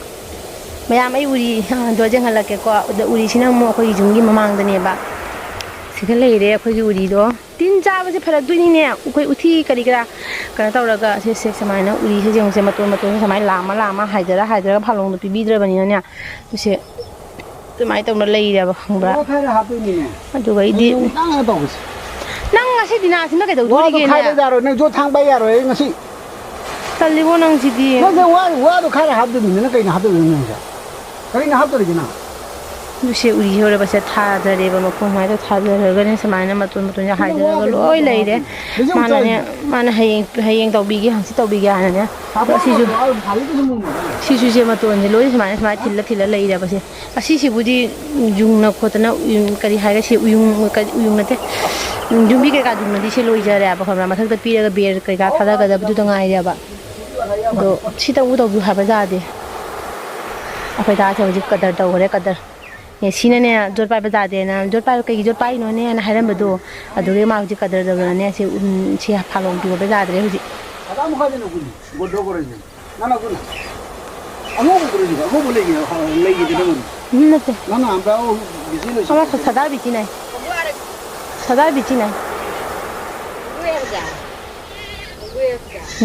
ꯃꯌꯥꯝ, ꯑꯩ ꯎꯔꯤ, ꯑ, ꯗꯣ ꯌꯦꯡꯍꯜꯂꯛꯀꯦꯀꯣ꯫ ꯑꯗ ꯎꯔꯤꯁꯤꯅ ꯑꯃꯨꯛ ꯑꯩꯈꯣꯏꯒꯤ ꯌꯨꯝꯒꯤ ꯃꯃꯥꯡꯗꯅꯦꯕ꯫ ꯁꯤꯗ ꯂꯩꯔꯦ ꯑꯩꯈꯣꯏꯒꯤ ꯎꯔꯤꯗꯣ꯫ ꯇꯤꯟ ꯆꯥꯕꯁꯦ ꯐꯔꯛꯇꯣꯏꯅꯤꯅꯦ꯫ ꯑꯩꯈꯣꯏ ꯎꯊꯤ ꯀꯔꯤ ꯀꯔꯥ ꯀꯩꯅꯣ ꯇꯧꯔꯒ ꯁꯦ, ꯁꯦ, ꯁꯨꯃꯥꯏꯅ ꯎꯔꯤꯁꯦ ꯌꯦꯡꯉꯨꯁꯦ, ꯃꯇꯣꯟ ꯃꯇꯣꯟꯁꯦ ꯁꯨꯃꯥꯏꯅ ꯂꯥꯝꯃ ꯂꯥꯝꯃ ꯍꯥꯏꯗꯔ ꯍꯥꯏꯗꯔꯒ ꯐꯥꯂꯣꯡꯗꯣ ꯄꯤꯕꯤꯗ꯭ꯔꯕꯅꯤꯅꯅꯦ꯫ ꯁꯦ, ꯑꯗꯨꯃꯥꯏꯅ ꯇꯧꯅ ꯂꯩꯔꯦꯕ, ꯈꯪꯕ꯭ꯔꯥ? ꯋꯥ ꯈꯔ ꯍꯥꯞꯇꯣꯏꯅꯤꯅꯦ꯫ ꯑꯗꯨꯒ ꯑꯩꯗꯤ ꯅꯪ ꯇꯧꯕꯁꯦ꯫ ꯅꯪ ꯉꯁꯤ ꯗꯤꯅꯥꯁꯤꯅ ꯋꯥꯗꯣ ꯀꯩꯗꯧꯗꯣꯔꯤꯒꯦꯅꯦ? ꯈꯥꯏꯕ ꯌꯥꯔꯣꯏ, ꯅꯪ ꯖꯣꯠ ꯊꯥꯡ ꯄꯥꯏ ꯌꯥꯔꯣꯏ ꯉꯁꯤ꯫ ꯇꯜꯂꯤꯕꯣ ꯅꯪꯁꯤꯗꯤ꯫ ꯅꯪꯁꯦ ꯋꯥ-, ꯋꯥꯗꯣ ꯈꯔ ꯍꯥꯞꯇꯣꯏꯅꯤ, ꯅꯪ ꯀꯩꯅꯣ ꯍꯥꯞꯇꯣꯏꯅꯣ ꯅꯪꯁꯦ? ꯀꯔꯤꯅꯣ ꯍꯥꯞꯇꯣꯔꯤꯁꯦ ꯅꯪ? ꯑꯗꯨ ꯁꯦ ꯎꯔꯤ ꯍꯧꯔꯕꯁꯦ ꯊꯥꯗꯔꯦꯕ, ꯃꯈꯣꯡ ꯁꯨꯃꯥꯏꯅ ꯊꯥꯗꯔꯒꯅꯦ, ꯁꯨꯃꯥꯏꯅ ꯃꯇꯣꯟ ꯃꯇꯣꯟꯁꯦ ꯍꯥꯏꯗꯔꯒ ꯂꯣꯏ ꯂꯩꯔꯦ꯫ ꯕꯤꯖꯨ ꯃꯥꯅꯅꯦ, ꯆꯥꯏꯁꯦ꯫ ꯃꯥꯅ ꯍꯌꯦꯡ, ꯍꯌꯦꯡ ꯇꯧꯕꯤꯒꯦ, ꯍꯪꯆꯤꯠ ꯇꯧꯕꯤꯒꯦ ꯍꯥꯏꯅꯅꯦ꯫ ꯍꯥꯞꯄ ꯑꯗꯣ ꯁꯤꯁꯨ, ꯍꯥꯞꯄ ꯍꯥꯞꯄ ꯍꯥꯞꯄ ꯁꯤꯁꯨ ꯁꯦ ꯃꯇꯣꯟꯁꯦ ꯂꯣꯏ ꯁꯨꯃꯥꯏꯅ, ꯁꯨꯃꯥꯏꯅ ꯊꯤꯜꯂ ꯊꯤꯜꯂ ꯂꯩꯔꯦꯕ ꯁꯦ꯫ ꯑꯁꯤꯁꯤꯕꯨꯗꯤ ꯌꯨꯡꯅ ꯈꯣꯠꯇꯅ, ꯎꯌꯨꯡ, ꯀꯔꯤ ꯍꯥꯏꯔꯦ ꯁꯤ, ꯎꯌꯨꯡ, ꯀꯔꯤ, ꯎꯌꯨꯡ ꯅꯠꯇꯦ, ꯌꯨꯝꯕꯤ ꯀꯩꯀꯥ ꯌꯨꯡꯅꯗꯤ ꯁꯤ ꯂꯣꯏꯖꯔꯦꯕ, ꯈꯪꯕ꯭ꯔꯥ? ꯃꯊꯛꯇ ꯄꯤꯔꯒ ꯕꯦꯔ ꯀꯩꯀꯥ ꯊꯥꯗꯒꯗꯕꯗꯨꯗ ꯉꯥꯏꯔꯦꯕ꯫ ꯑꯗꯣ ꯁꯤꯇꯕꯨ ꯇꯧꯕꯤꯌꯨ ꯍꯥꯏꯕ ꯌꯥꯗꯦ꯫ ꯑꯩꯈꯣꯏ ꯗꯥꯁꯦ ꯍꯧꯖꯤꯛ ꯀꯗꯔ ꯇꯧꯈ꯭ꯔꯦ, ꯀꯗꯔ꯫ ꯑꯦ, ꯁꯤꯅꯅꯦ ꯖꯣꯠ ꯄꯥꯏꯕ ꯌꯥꯗꯦꯅ, "ꯖꯣꯠ ꯄꯥꯏꯕ ꯀꯩꯒꯤ ꯖꯣꯠ ꯄꯥꯏꯅꯣꯅꯦꯅ" ꯍꯥꯏꯔꯝꯕꯗꯣ, ꯑꯗꯨꯒꯤ ꯃꯥ ꯍꯧꯖꯤꯛ ꯀꯗꯔ ꯇꯧꯗꯅꯅꯦ ꯁꯤ, ꯎꯝ, ꯁꯤ ꯐꯥꯂꯣꯡ ꯄꯤꯌꯣꯕ ꯌꯥꯗ꯭ꯔꯦ ꯍꯧꯖꯤꯛ꯫ ꯑꯉꯧꯕꯗꯨꯔꯣ ꯁꯤꯕꯣ? ꯑꯉꯧꯕ ꯂꯩꯒꯦ, ꯂꯩꯒꯦꯗꯅ ꯃꯣꯏ꯫ ꯎꯝ, ꯅꯠꯇꯦ꯫ ꯅꯪꯅ ꯑꯝꯕ꯭ꯔꯥ ꯑꯣ ꯕꯤꯖꯤ ꯂꯩꯁꯤ꯫ ꯑꯃ ꯁ-, ꯁꯗꯥ ꯕꯤꯆꯤꯅꯦ꯫ ꯁꯗꯥ ꯕꯤꯆꯤꯅꯦ꯫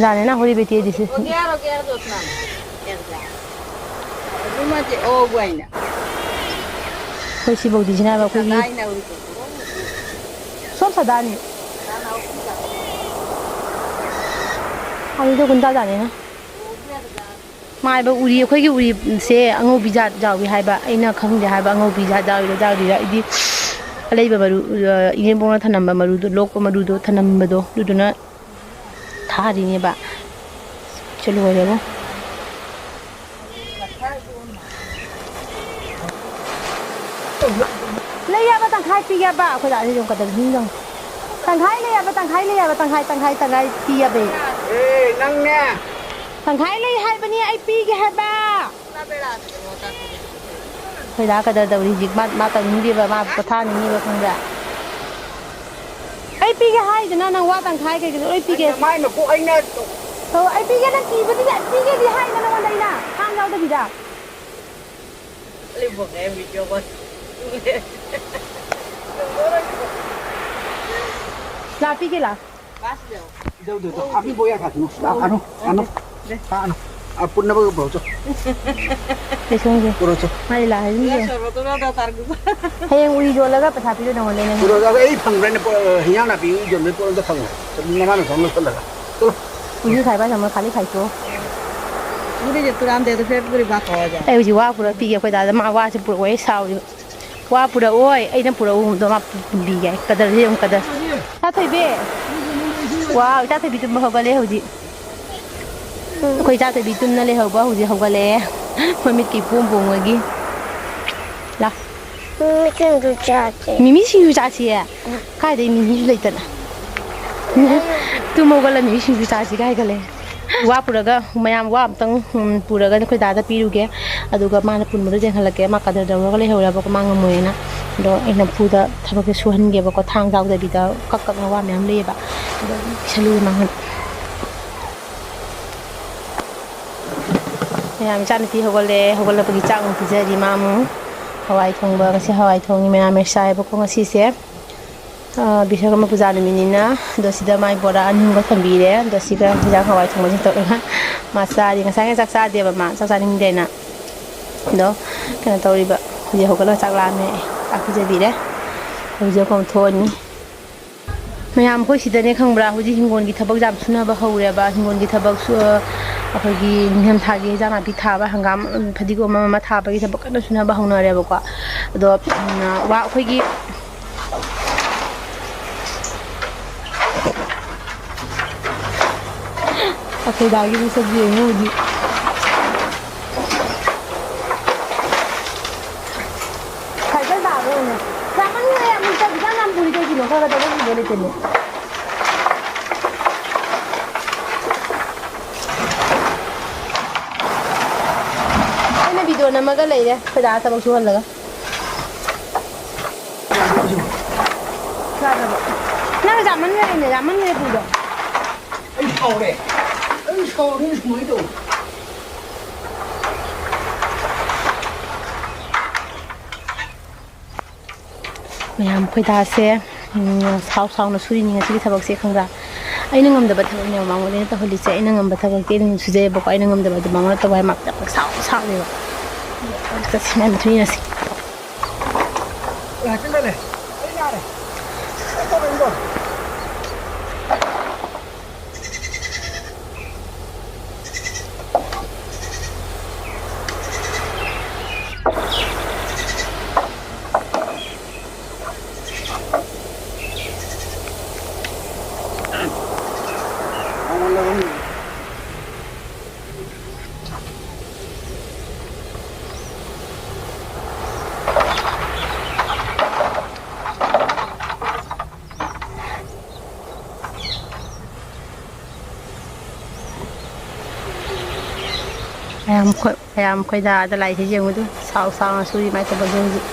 ꯖꯥꯅꯦ ꯅ ꯍꯣꯔꯤ ꯕꯦꯇꯤ ꯗꯤꯁꯤ꯫ ꯑꯩꯈꯣꯏ ꯁꯤꯐꯧꯗꯤ ꯁꯤꯖꯤꯟꯅꯕ ꯑꯩꯈꯣꯏꯒꯤ ꯁꯣꯝ ꯁꯗꯥꯅꯤ꯫ ꯑꯗꯨꯗ ꯒꯨꯟꯗꯥ ꯖꯥꯅꯦ ꯅ꯫ ꯃꯥꯏꯕ ꯎꯔꯤ, ꯑꯩꯈꯣꯏꯒꯤ ꯎꯔꯤꯁꯦ ꯑꯉꯧꯕꯤ ꯖꯥꯠ ꯌꯥꯎꯏ ꯍꯥꯏꯕ꯫ ꯑꯩꯅ ꯈꯪꯗꯦ ꯍꯥꯏꯕ ꯑꯉꯧꯕꯤ ꯖꯥꯠ ꯌꯥꯎꯔꯤꯔꯥ ꯌꯥꯎꯔꯤꯔꯥ꯫ ꯑꯩꯗꯤ ꯑꯂꯩꯕ ꯃꯔꯨ, ꯑ, ꯏꯅꯦꯝꯕꯣꯛꯅ ꯊꯅꯝꯕ ꯃꯔꯨꯗꯣ, ꯂꯣꯛꯄ ꯃꯔꯨꯗꯣ ꯊꯅꯝꯕꯗꯣ, ꯑꯗꯨꯗꯨꯅ ꯊꯥꯔꯤꯅꯦꯕ꯫ ꯁꯤ ꯂꯣꯏꯔꯦꯕꯣ꯫ ꯂꯩ ꯌꯥꯕ ꯇꯪꯈꯥꯏ ꯄꯤꯒꯦꯕ꯫ ꯑꯩꯈꯣꯏ ꯗꯥꯗꯤ ꯑꯗꯨꯝ ꯀꯗꯔ ꯍꯤꯡꯗꯧ꯫ ꯇꯪꯈꯥꯏ ꯂꯩ ꯌꯥꯕ, ꯇꯪꯈꯥꯏ ꯂꯩ ꯌꯥꯕ, ꯇꯪꯈꯥꯏ, ꯇꯪꯈꯥꯏ, ꯇꯪꯈꯥꯏ ꯄꯤꯒꯦꯕ꯫ ꯑꯦ, ꯅꯪꯅꯦ꯫ ꯇꯪꯈꯥꯏ ꯂꯩ ꯍꯥꯏꯕꯅꯤ, ꯑꯩ ꯄꯤꯒꯦ ꯍꯥꯏꯕ꯫ ꯑꯩꯈꯣꯏ ꯗꯥ ꯀꯗꯔ ꯇꯧꯔꯤ ꯍꯧꯖꯤꯛ꯫ ꯃꯥ, ꯃꯥ ꯇꯧꯅꯤꯡꯗꯦꯕ, ꯃꯥ ꯄꯣꯊꯥꯅꯤꯡꯉꯤꯕ, ꯈꯪꯕ꯭ꯔꯥ? ꯑꯩ ꯄꯤꯒꯦ ꯍꯥꯏꯗꯅ ꯅꯪ ꯋꯥ ꯇꯪꯈꯥꯏ ꯀꯩꯀꯩꯗꯣ ꯂꯣꯏ ꯄꯤꯒꯦ꯫ ꯑꯩꯅ ꯃꯥꯏ ꯃꯀꯣꯛ ꯑꯩꯅ ꯑꯣ, ꯑꯩ ꯄꯤꯒꯦ, ꯅꯪ ꯀꯤꯕꯗꯨꯗ ꯄꯤꯒꯦꯗꯤ ꯍꯥꯏꯗꯅ ꯅꯉꯣꯟꯗ ꯑꯩꯅ ꯊꯥꯡ ꯌꯥꯎꯗꯕꯤꯗ꯫ ꯂꯥꯛꯄꯤꯒꯦ, ꯂꯥꯛ꯫ ꯏꯗꯧ, ꯏꯗꯧ, ꯏꯗꯧ꯫ ꯑꯄꯤꯕ ꯑꯣꯏ ꯌꯥ ꯀꯥꯇꯨꯅꯨ꯫ ꯂꯥꯛ, ꯑꯅꯨ, ꯑꯅꯨ꯫ ꯂꯥꯛ, ꯑꯅꯨ꯫ ꯑ, ꯄꯨꯟꯅꯕꯒ ꯄꯨꯔꯛꯎꯆꯣ꯫ ꯂꯩꯁꯣꯝꯒꯤ꯫ ꯄꯨꯔꯛꯎꯆꯣ꯫ ꯃꯥꯗꯤ ꯂꯥꯛ ꯍꯥꯏꯖꯤꯟꯒꯦ꯫ ꯍꯌꯦꯡ ꯎꯔꯤ ꯌꯣꯜꯂꯒ ꯄꯩꯁꯥ ꯄꯤꯔꯣ ꯅꯉꯣꯟꯗ ꯑꯩꯅ꯫ ꯄꯨꯔꯛꯑꯣ, ꯑꯩ ꯐꯪꯕ꯭ꯔꯥꯅꯦ? ꯄꯣ-, ꯍꯤꯟꯖꯥꯡ ꯅꯥꯄꯤ ꯌꯣꯟꯕꯩ ꯄꯣꯠ ꯑꯝꯇ ꯐꯪꯉꯣꯏ꯫ ꯅꯃꯥꯅ ꯁꯣꯝ ꯂꯧꯁꯜꯂꯒ꯫ ꯆꯠꯂꯣ꯫ ꯎꯔꯤ ꯈꯥꯏꯕ ꯁꯝꯅ ꯈꯥꯂꯤ ꯈꯥꯏꯇꯣ꯫ ꯎꯔꯤꯁꯦ ꯇꯨꯔꯥꯟꯗꯦ ꯑꯗꯨ ꯐꯦꯔ ꯄꯨꯔꯤ ꯕꯥ ꯈꯣ ꯖꯥ꯫ ꯑꯩ ꯍꯧꯖꯤꯛ ꯋꯥ ꯄꯨꯔꯛ ꯄꯤꯒꯦ ꯑꯩꯈꯣꯏ ꯗꯥꯗ꯫ ꯃꯥ ꯋꯥꯁꯦ ꯄꯨꯔꯛꯑꯣ ꯁꯥꯎꯔꯤꯕ꯫ ꯋꯥ ꯄꯨꯔꯛꯑꯣꯏ, ꯑꯩꯅ ꯄꯨꯔꯛꯎꯗꯣ ꯃꯥ ꯄꯨꯕꯤꯒꯦ꯫ ꯀꯗꯔꯁꯦ ꯌꯦꯡꯉꯨ, ꯀꯗꯔ꯫ ꯏꯆꯥ ꯊꯣꯏꯕꯤ! ꯋꯥꯎ, ꯏꯆꯥ ꯊꯣꯏꯕꯤ ꯇꯨꯝꯕ ꯍꯧꯒꯠꯂꯦ ꯍꯧꯖꯤꯛ꯫ ꯑꯩꯈꯣꯏ ꯏꯆꯥ ꯊꯣꯏꯕꯤ ꯇꯨꯝꯅ ꯂꯩꯍꯧꯕ ꯍꯧꯖꯤꯛ ꯍꯧꯒꯠꯂꯛꯑꯦ꯫ ꯃꯃꯤꯠꯀꯤ ꯄꯣꯝ ꯄꯣꯝꯉꯩꯒꯤ꯫ ꯂꯥꯎ꯫ ꯃꯤꯃꯤ ꯁꯤꯡꯖꯨ ꯆꯥꯁꯦ꯫ ꯃꯤꯃꯤ ꯁꯤꯡꯖꯨ ꯆꯥꯁꯤꯌꯦ? ꯀꯥꯏꯗꯩ ꯃꯤꯃꯤꯁꯨ ꯂꯩꯇꯅ꯫ ꯇꯨꯝ ꯍꯧꯒꯠꯂ ꯃꯤꯃꯤ ꯁꯤꯡꯖꯨ ꯆꯥꯁꯤꯒ ꯍꯥꯏꯒꯠꯂꯦ꯫ ꯋꯥ ꯄꯨꯔꯒ, ꯃꯌꯥꯝ ꯋꯥ ꯑꯝꯇꯪ, ꯎꯝ, ꯄꯨꯔꯒ ꯑꯩꯈꯣꯏ ꯗꯥꯗ ꯄꯤꯔꯨꯒꯦ꯫ ꯑꯗꯨꯒ ꯃꯥꯅ ꯄꯨꯟꯕꯗꯣ ꯌꯦꯡꯍꯜꯂꯛꯀꯦ꯫ ꯃꯥ ꯀꯗꯔ ꯇꯧꯔꯒ ꯂꯩꯍꯧꯔꯦꯕꯀꯣ, ꯃꯥ ꯉꯝꯃꯣꯏꯅ꯫ ꯑꯗꯣ ꯑꯩ ꯅꯝꯐꯨꯗ ꯊꯕꯛꯁꯦ ꯁꯨꯍꯟꯒꯦꯕꯀꯣ, ꯊꯥꯡ ꯌꯥꯎꯗꯕꯤꯗ ꯀꯛ ꯀꯛꯅ ꯋꯥ ꯃꯌꯥꯝ ꯂꯩꯌꯦꯕ꯫ ꯑꯗꯣ ꯄꯤꯁꯜꯂꯨꯒꯦ ꯃꯉꯣꯟꯗ꯫ ꯃꯌꯥꯝ, ꯏꯆꯥꯅꯨꯄꯤ ꯍꯧꯒꯠꯂꯦ꯫ ꯍꯧꯒꯠꯂꯛꯄꯒꯤ ꯆꯥꯛ ꯑꯃꯨꯛ ꯄꯤꯖꯔꯤ꯫ ꯃꯥ ꯑꯃꯨꯛ ꯍꯋꯥꯏ ꯊꯣꯡꯕ, ꯉꯁꯤ ꯍꯋꯥꯏ ꯊꯣꯡꯉꯤ꯫ ꯃꯌꯥꯝ ꯃꯦꯁ ꯆꯥꯏꯌꯦꯕꯀꯣ ꯉꯁꯤꯁꯦ꯫ ꯑ, ꯕꯤꯁꯀꯔꯃ ꯄꯨꯖꯥ ꯅꯨꯃꯤꯠꯅꯤꯅ꯫ ꯑꯗꯣ ꯁꯤꯗ ꯃꯥꯏ ꯕꯣꯔꯥ ꯑꯅꯤ ꯑꯍꯨꯝꯒ ꯊꯝꯕꯤꯔꯦ꯫ ꯑꯗꯣ ꯁꯤꯒ ꯍꯤꯟꯖꯥꯡ ꯍꯋꯥꯏ ꯊꯣꯡꯕꯁꯤ ꯇꯧꯔꯒ ꯃꯥ ꯆꯥꯔꯤ꯫ ꯉꯁꯥꯏ ꯉꯁꯥꯏ ꯆꯥꯛ ꯆꯥꯗꯦꯕ ꯃꯥ, ꯆꯥꯛ ꯆꯥꯅꯤꯡꯗꯦꯅ꯫ ꯑꯗꯣ ꯀꯩꯅꯣ ꯇꯧꯔꯤꯕ, ꯍꯧꯖꯤꯛ ꯍꯧꯒꯠꯂꯒ ꯆꯥꯛ ꯂꯥꯝꯃꯦ꯫ ꯆꯥꯛ ꯄꯤꯖꯕꯤꯔꯦ꯫ ꯍꯧꯖꯤꯛ ꯑꯩꯈꯣꯏ ꯊꯣꯛꯑꯅꯤ꯫ ꯃꯌꯥꯝ, ꯑꯩꯈꯣꯏ ꯁꯤꯗꯅꯦ ꯈꯪꯕ꯭ꯔꯥ, ꯍꯧꯖꯤꯛ ꯍꯤꯡꯒꯣꯜꯒꯤ ꯊꯕꯛ ꯌꯥꯝ ꯁꯨꯅꯕ ꯍꯧꯔꯦꯕ꯫ ꯍꯤꯡꯒꯣꯜꯒꯤ ꯊꯕꯛꯁꯨ, ꯑ, ꯑꯩꯈꯣꯏꯒꯤ ꯅꯤꯡꯊꯝꯊꯥꯒꯤ ꯍꯦꯟꯖꯥꯡ ꯅꯥꯄꯤ ꯊꯥꯕ, ꯍꯪꯒꯥꯝ, ꯎꯝ, ꯐꯗꯤꯒꯣꯝ ꯑꯃ ꯑꯃ ꯊꯥꯕꯒꯤ ꯊꯕꯛ ꯀꯟꯅ ꯁꯨꯅꯕ ꯍꯧꯅꯔꯦꯕꯀꯣ꯫ ꯑꯗꯣ, ꯎꯝ, ꯋꯥ, ꯑꯩꯈꯣꯏꯒꯤ ꯑꯩꯈꯣꯏ ꯗꯥꯒꯤ ꯃꯁꯛ ꯌꯦꯡꯉꯨ ꯍꯧꯖꯤꯛ꯫ ꯁꯥꯏꯀꯜ ꯇꯥꯕ ꯑꯣꯏꯅ꯫ ꯆꯥꯃꯟꯈ꯭ꯔꯦ, ꯑꯃꯨꯛꯇ ꯍꯤꯟꯖꯥꯡ ꯌꯥꯝ ꯄꯨꯔꯤ ꯀꯩꯒꯤꯅꯣ? ꯈꯔ ꯈꯔ ꯇꯧꯕ ꯂꯩꯇꯦꯅꯦ꯫ ꯑꯩꯅ ꯚꯤꯗꯤꯑꯣ ꯅꯝꯃꯒ ꯂꯩꯔꯦ, ꯑꯩꯈꯣꯏ ꯗꯥ ꯊꯕꯛ ꯁꯨꯍꯜꯂꯒ꯫ ꯌꯥꯗ꯭ꯔꯕ? ꯅꯪ ꯆꯥꯃꯟꯈ꯭ꯔꯦꯅꯦ, ꯆꯥꯃꯟꯈ꯭ꯔꯦ ꯄꯨꯗꯣ꯫ ꯑꯩ ꯁꯥꯎꯔꯦ꯫ ꯑꯩ ꯁꯥꯎꯔꯦ, ꯁꯨꯃꯥꯏꯅ ꯇꯧ꯫ ꯃꯌꯥꯝ, ꯑꯩꯈꯣꯏ ꯗꯥꯁꯦ, ꯎꯝ, ꯁꯥꯎ ꯁꯥꯎꯅ ꯁꯨꯔꯤꯅꯤ ꯉꯁꯤꯒꯤ ꯊꯕꯛꯁꯦ, ꯈꯪꯕ꯭ꯔꯥ? ꯑꯩꯅ ꯉꯝꯗꯕ ꯊꯕꯛꯅꯦꯕ ꯃꯉꯣꯟꯗ ꯑꯩꯅ ꯇꯧꯍꯜꯂꯤꯁꯦ꯫ ꯑꯩꯅ ꯉꯝꯕ ꯊꯕꯛꯇꯤ ꯑꯩꯅ ꯑꯗꯨꯝ ꯁꯨꯖꯩꯌꯦꯕꯀꯣ꯫ ꯑꯩꯅ ꯉꯝꯗꯕ ꯑꯗꯨ ꯃꯉꯣꯟꯗ ꯇꯧ ꯍꯥꯏ ꯃꯥ ꯄꯪꯁꯥꯎ ꯁꯥꯎꯔꯦꯕ꯫ ꯆꯠꯁꯤ, ꯃꯌꯥꯝ, ꯃꯇꯨꯡ ꯏꯟꯅꯁꯤ꯫ ꯉꯥꯏꯍꯥꯛꯇꯪ ꯂꯩꯔꯦ꯫ ꯑꯩ ꯅꯥꯔꯦ꯫ ꯑꯩ ꯇꯧꯔꯦ, ꯑꯩ ꯇꯧꯔꯦ꯫ ꯃꯌꯥꯝ ꯈꯣꯏ-, ꯃꯌꯥꯝ ꯈꯣꯏꯗꯥꯗ ꯂꯥꯛꯏꯁꯦ ꯌꯦꯡꯉꯨꯗꯨ, ꯁꯥꯎ ꯁꯥꯎꯅ ꯁꯨꯔꯤ ꯃꯥꯏ ꯊꯕꯛꯁꯦ ꯍꯧꯖꯤꯛ꯫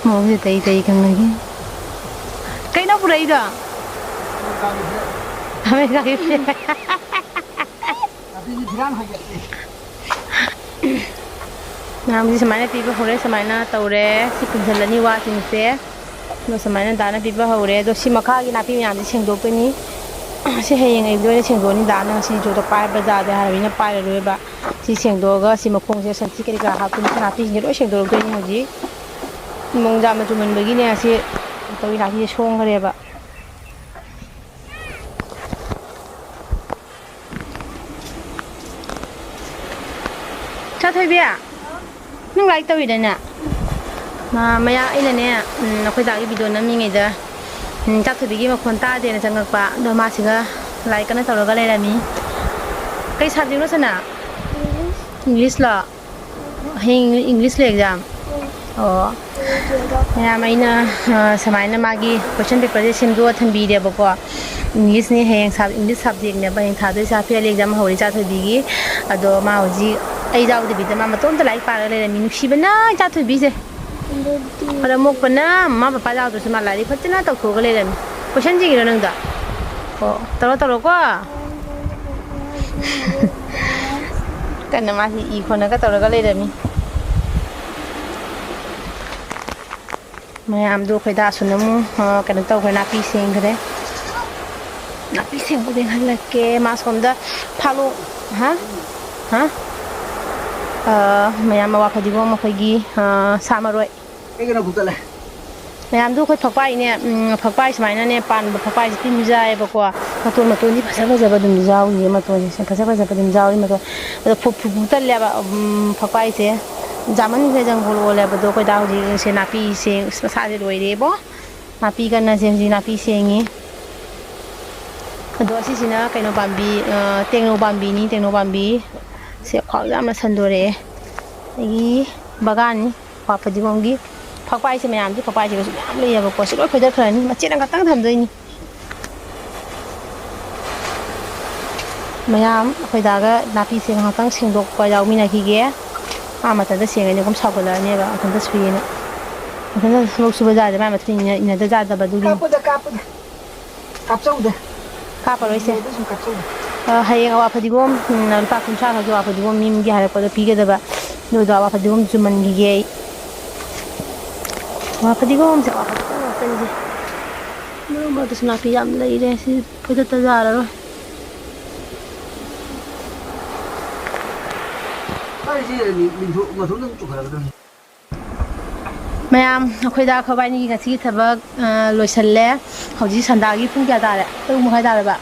ꯃꯑꯣꯡꯁꯦ ꯇꯩ ꯇꯩ ꯈꯪꯉꯒꯦ꯫ ꯀꯩꯅꯣ ꯄꯨꯔꯛꯏꯗꯣ? ꯑꯃꯦꯔꯤꯀꯥꯒꯤ flag꯫ ꯐꯤꯔꯥꯟ ꯍꯥꯏꯒꯠꯂꯦ꯫ ꯃꯌꯥꯝꯁꯤ ꯁꯨꯃꯥꯏꯅ ꯄꯤꯕ ꯍꯧꯔꯦ, ꯁꯨꯃꯥꯏꯅ ꯇꯧꯔꯦ꯫ ꯁꯤ ꯄꯨꯟꯁꯤꯜꯂꯅꯤ ꯋꯥꯁꯤꯡꯁꯦ꯫ ꯑꯗꯣ ꯁꯨꯃꯥꯏꯅ ꯗꯥꯅ ꯄꯤꯕ ꯍꯧꯔꯦ꯫ ꯑꯗꯣ ꯁꯤ ꯃꯈꯥꯒꯤ ꯅꯥꯄꯤ ꯃꯌꯥꯝꯁꯦ ꯁꯦꯡꯗꯣꯛꯇꯣꯏꯅꯤ꯫ ꯁꯤ ꯍꯌꯦꯡ ꯑꯩꯕꯨꯗ ꯑꯣꯏꯅ ꯁꯦꯡꯗꯣꯛꯑꯅꯤ꯫ ꯗꯥꯅ ꯉꯁꯤꯁꯨ ꯄꯥꯏꯕ ꯌꯥꯗꯦ ꯍꯥꯏꯔꯕꯅꯤꯅ ꯄꯥꯏꯔꯔꯣꯏꯕ꯫ ꯁꯤ ꯁꯦꯡꯗꯣꯛꯑꯒ ꯁꯤ ꯃꯈꯣꯡꯁꯦ ꯁꯟꯊꯤ ꯀꯔꯤ ꯀꯔꯥ ꯍꯥꯞꯇꯣꯏꯅꯤ꯫ ꯁꯤ ꯅꯥꯄꯤꯁꯤꯡꯁꯦ ꯂꯣꯏ ꯁꯦꯡꯗꯣꯔꯛꯇꯣꯏꯅꯤ ꯍꯧꯖꯤꯛ꯫ ꯅꯣꯡꯖꯥ ꯃꯆꯨ ꯃꯟꯕꯒꯤꯅꯦ ꯁꯤ ꯇꯧꯔꯤ ꯅꯥꯄꯤꯁꯦ ꯁꯣꯡꯈ꯭ꯔꯦꯕ꯫ ꯆꯥꯊꯣꯏꯕꯤ, ꯅꯪ ꯂꯥꯏꯔꯤꯛ ꯇꯧꯔꯤꯗꯅꯦ? ꯃꯥ, ꯃꯌꯥ ꯑꯩꯅꯅꯦ, ꯎꯝ, ꯑꯩꯈꯣꯏ ꯗꯥꯒꯤ ꯚꯤꯗꯤꯑꯣ ꯅꯝꯃꯤꯉꯩꯗ, ꯎꯝ, ꯆꯥꯊꯣꯏꯕꯤꯒꯤ ꯃꯈꯣꯟ ꯇꯥꯗꯦꯅ ꯆꯪꯉꯛꯄ꯫ ꯑꯗꯣ ꯃꯥꯁꯤꯒ ꯂꯥꯏꯔꯤꯛ ꯀꯟꯅ ꯇꯧꯔꯒ ꯂꯩꯔꯝꯃꯤ꯫ ꯀꯩ ꯁꯕꯖꯦꯛꯅꯣ, ꯁꯅꯥ? ꯏꯪꯂꯤꯁꯂꯣ? ꯍꯌꯦꯡ ꯏꯪꯂꯤꯁ ꯂꯩ ꯑꯦꯛꯖꯥꯝ? ꯑꯣ꯫ ꯃꯌꯥꯝ ꯑꯩꯅ, ꯑ, ꯁꯨꯃꯥꯏꯅ ꯃꯥꯒꯤ ꯀꯣꯏꯁꯟ ꯄꯦꯄꯔꯁꯦ ꯁꯦꯝꯗꯣꯛꯑ ꯊꯝꯕꯤꯔꯦꯕꯀꯣ꯫ ꯏꯪꯂꯤꯁꯅꯤ ꯍꯌꯦꯡ ꯁꯕ-, ꯏꯪꯂꯤꯁ ꯁꯕꯖꯦꯛꯅꯦꯕ ꯍꯌꯦꯡ ꯊꯥꯗꯣꯏꯁꯦ꯫ ꯍꯥꯐ ꯌꯔꯂꯤ ꯑꯦꯛꯖꯥꯝ ꯍꯧꯔꯦ ꯏꯆꯥꯊꯣꯏꯕꯤꯒꯤ꯫ ꯑꯗꯣ ꯃꯥ ꯍꯧꯖꯤꯛ ꯑꯩ ꯌꯥꯎꯗꯕꯤꯗ ꯃꯥ ꯃꯇꯣꯝꯇ ꯂꯥꯏꯔꯤꯛ ꯄꯥꯔꯒ ꯂꯩꯔꯝꯃꯤ꯫ ꯅꯨꯡꯁꯤꯕꯅ ꯏꯆꯥꯊꯣꯏꯕꯤꯁꯦ꯫ ꯑꯗꯨꯗꯤ ꯃꯔꯝ ꯃꯣꯛꯄꯅ ꯃꯃꯥ ꯕꯕꯥ ꯌꯥꯎꯗ꯭ꯔꯁꯨ ꯃꯥ ꯂꯥꯏꯔꯤꯛ ꯐꯖꯅ ꯇꯧꯊꯣꯛꯑꯒ ꯂꯩꯔꯝꯃꯤ꯫ ꯀꯣꯏꯁꯟ ꯌꯦꯡꯉꯤꯔꯣ ꯅꯪꯗꯣ? ꯑꯣ, ꯇꯧꯔꯣ, ꯇꯧꯔꯣꯀꯣ꯫ ꯀꯟꯅ ꯃꯥꯁꯤ ꯏ ꯈꯣꯠꯅꯒ ꯇꯧꯔꯒ ꯂꯩꯔꯝꯃꯤ꯫ ꯃꯌꯥꯝꯗꯣ ꯑꯩꯈꯣꯏ ꯗꯥꯁꯨꯅ ꯑꯃꯨꯛ, ꯑ, ꯀꯩꯅꯣ ꯇꯧꯈ꯭ꯔꯦ, ꯅꯥꯄꯤ ꯁꯦꯡꯈ꯭ꯔꯦ꯫ ꯅꯥꯄꯤ ꯁꯦꯡꯕꯗ ꯌꯦꯡꯍꯜꯂꯛꯀꯦ꯫ ꯃꯥ ꯁꯣꯝꯗ ꯐꯥꯂꯣ-, ꯍꯥ? ꯍꯥ? ꯑ, ꯃꯌꯥꯝ ꯑꯋꯥ ꯐꯗꯤꯒꯣꯝ ꯑꯩꯈꯣꯏꯒꯤ, ꯑ, ꯁꯥ ꯃꯔꯣꯏ꯫ ꯑꯩ ꯀꯩꯅꯣ ꯐꯨꯛꯇꯠꯂꯦ꯫ ꯃꯌꯥꯝꯗꯨ ꯑꯩꯈꯣꯏ ꯐꯛꯄꯥꯏꯅꯦ, ꯎꯝ, ꯐꯛꯄꯥꯏ ꯁꯨꯃꯥꯏꯅꯅꯦ ꯄꯥꯟꯕ ꯐꯛꯄꯥꯏꯁꯦ ꯇꯤꯟ ꯆꯥꯏꯌꯦꯕꯀꯣ꯫ ꯃꯇꯣꯟ, ꯃꯇꯣꯟꯗꯤ ꯐꯖ ꯐꯖꯕ ꯑꯗꯨꯝ ꯌꯥꯎꯔꯤꯌꯦ, ꯃꯇꯣꯟꯁꯦ ꯐꯖ ꯐꯖꯕ ꯑꯗꯨꯝ ꯌꯥꯎꯔꯤ ꯃꯇꯣꯟ꯫ ꯑꯗꯣ ꯐꯨ-, ꯐꯨ-, ꯐꯨꯛꯇꯠꯂꯦꯕ, ꯎꯝ, ꯐꯛꯄꯥꯏꯁꯦ꯫ ꯖꯥꯃꯟꯈ꯭ꯔꯦ, ꯖꯪꯒꯣꯜ ꯑꯣꯜꯂꯦꯕ꯫ ꯑꯗꯣ ꯑꯩꯈꯣꯏ ꯗꯥ ꯍꯧꯖꯤꯛꯁꯦ ꯅꯥꯄꯤꯁꯦ, ꯑꯁ, ꯃꯁꯥꯁꯦ ꯂꯣꯏꯔꯦꯕꯣ꯫ ꯅꯥꯄꯤ ꯀꯟꯅꯁꯦ ꯍꯧꯖꯤꯛ ꯅꯥꯄꯤ ꯁꯦꯡꯉꯤ꯫ ꯑꯗꯣ ꯑꯁꯤꯁꯤꯅ ꯀꯩꯅꯣ ꯄꯥꯝꯕꯤ, ꯑ, ꯇꯦꯡꯅꯧ ꯄꯥꯝꯕꯤꯅꯤ, ꯇꯦꯡꯅꯧ ꯄꯥꯝꯕꯤ꯫ ꯁꯦ ꯈ꯭ꯋꯥꯡꯁꯦ ꯌꯥꯝꯅ ꯁꯟꯗꯣꯔꯛꯑꯦ꯫ ꯑꯩꯒꯤ ꯕꯒꯥꯟꯅꯤ꯫ ꯄꯥꯛ ꯐꯗꯤꯒꯣꯝꯒꯤ ꯐꯛꯄꯥꯏꯁꯦ ꯃꯌꯥꯝꯁꯦ, ꯐꯛꯄꯥꯏꯁꯤꯒꯁꯨ ꯃꯌꯥꯝ ꯂꯩꯌꯦꯕꯀꯣ꯫ ꯁꯤ ꯂꯣꯏ ꯐꯣꯏꯗꯠꯈ꯭ꯔꯅꯤ꯫ ꯃꯆꯦꯠ ꯑꯃꯈꯛꯇꯪ ꯊꯝꯗꯣꯏꯅꯤ꯫ ꯃꯌꯥꯝ ꯑꯩꯈꯣꯏ ꯗꯥꯒ ꯅꯥꯄꯤꯁꯦ ꯉꯥꯏꯍꯥꯛꯇꯪ ꯁꯦꯡꯗꯣꯛꯄ ꯌꯥꯎꯃꯤꯟꯅꯈꯤꯒꯦ꯫ ꯃꯥ ꯃꯊꯟꯇ ꯁꯦꯡꯉꯗꯤ ꯑꯗꯨꯝ ꯁꯥꯎꯒꯠꯂꯛꯑꯅꯦꯕ, ꯃꯊꯟꯇ ꯁꯨꯏꯌꯦꯅ꯫ ꯃꯊꯟꯇ ꯊꯕꯛ ꯁꯨꯕ ꯌꯥꯗꯦ, ꯃꯥꯏ ꯃꯊꯟꯇ ꯏꯟꯅ-, ꯏꯟꯅꯗ ꯌꯥꯗꯕ ꯑꯗꯨꯒꯤꯅꯤ꯫ ꯀꯥꯞꯄꯗ, ꯀꯥꯞꯄꯗ꯫ ꯀꯥꯞꯆꯧꯗ꯫ ꯀꯥꯞꯄꯔꯣꯏꯁꯦ꯫ ꯁꯨꯝ ꯀꯥꯞꯆꯧꯗ꯫ ꯍꯌꯦꯡ ꯑꯋꯥ ꯐꯗꯤꯒꯣꯝ, ꯎꯝ, ꯂꯨꯄꯥ ꯀꯨꯟꯊ꯭ꯔꯥ ꯈꯛꯀꯤ ꯑꯋꯥ ꯐꯗꯤꯒꯣꯝ ꯃꯤ ꯑꯃꯒꯤ ꯍꯥꯏꯔꯛꯄꯗꯣ ꯄꯤꯒꯗꯕ꯫ ꯑꯗꯨꯗꯣ ꯑꯋꯥ ꯐꯗꯤꯒꯣꯝ ꯆꯨꯃꯟꯈꯤꯒꯦ ꯑꯩ꯫ ꯑꯋꯥ ꯐꯗꯤꯒꯣꯝꯁꯦ ꯑꯋꯥ ꯐꯗꯤꯒꯣꯝ ꯉꯥꯛꯇꯅꯤꯁꯦ꯫ ꯃꯔꯛ ꯃꯔꯛꯇꯁꯨ ꯅꯥꯄꯤ ꯌꯥꯝ ꯂꯩꯔꯦ꯫ ꯁꯤ ꯐꯣꯏꯗꯠꯇ ꯌꯥꯔꯔꯣꯏ꯫ ꯑꯩꯁꯦ ꯅꯤ-, ꯅꯤꯡꯊꯧ ꯃꯊꯣꯟꯗ ꯑꯃꯨꯛ ꯆꯨꯈꯠꯂꯛꯀꯗꯕꯅꯤ꯫ ꯃꯌꯥꯝ, ꯑꯩꯈꯣꯏꯗ ꯑꯩꯈꯣꯏꯕꯥꯏꯅꯤꯒꯤ ꯉꯁꯤꯒꯤ ꯊꯕꯛ, ꯑ, ꯂꯣꯏꯁꯜꯂꯦ꯫ ꯍꯧꯖꯤꯛ ꯁꯟꯗꯥꯒꯤ ꯄꯨꯡ ꯀꯌꯥ ꯇꯥꯔꯦ? ꯇꯔꯨꯛ ꯃꯈꯥꯏ ꯇꯥꯔꯕ?